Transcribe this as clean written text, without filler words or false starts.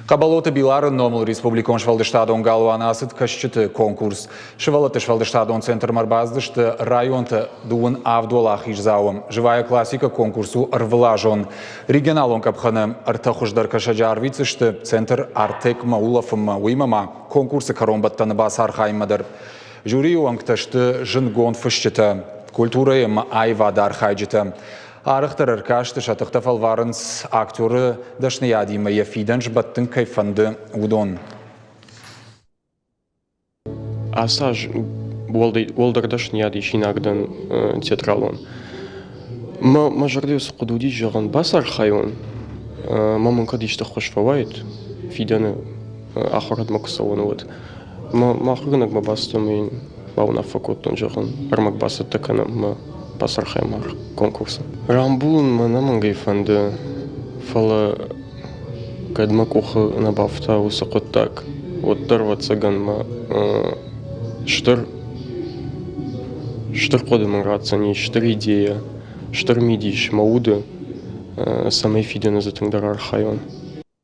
Хъӕбӕлоты Билары номыл республикон сфӕлдыстадон галуаны ацыд кӕсджыты конкурс. Сывӕллӕтты сфӕлдыстадон центрмӕ ӕрбацыдысты районты 27 уӕлахиздзауы. Живая классика конкурс у ӕрвылазон. Регионалон къӕпхӕны ӕртӕ хуыздӕр кӕсӕджы арвитдзысты центр Артекмӕ улӕфынмӕ, уыимӕ ма конкурсы кӕронбӕттӕны бацархайынмӕ дӕр. Жюрийы уӕнгтӕ сты зындгонд фысджытӕ, культурӕйы ӕмӕ аивады архайджытӕ. Арӕхдӕр ӕркасты сӕ тыхтӕ фӕлварынц актеры дӕсныйадимӕ йӕ фидӕн сбӕттын кӕй фӕнды, уыдон. Ацы аз уӕлдӕр дӕсныйад исинаг дӕн театралон. Мӕ мӕ зӕрдӕ цы хъуыды уыди, зӕгъын, бацархайон, мӕ мын кӕд исты ӕххуыс фӕуаид фидӕны ахуырадмӕ куы цӕуон, уӕд. Мӕ ахуыргӕнӕгмӕ бацыдтӕн ӕмӕ йын бауынаффӕ кодтон, зӕгъын, ӕрмӕг бацӕттӕ кӕнӕм ӕмӕ бацархайӕм мах конкурсы. Рамбулын мӕ ӕнӕмӕнгӕй фӕнды, фӕлӕ кӕд мӕ къухы нӕ бафта уыцы хъуыддаг, уӕддӕр, ӕвӕццӕгӕн, мӕ стыр стыр хъуыды мын ратдзӕни, стыр идея, стыр мидис мӕ уды, цӕмӕй фидӕны дзы тынгдӕр архайон.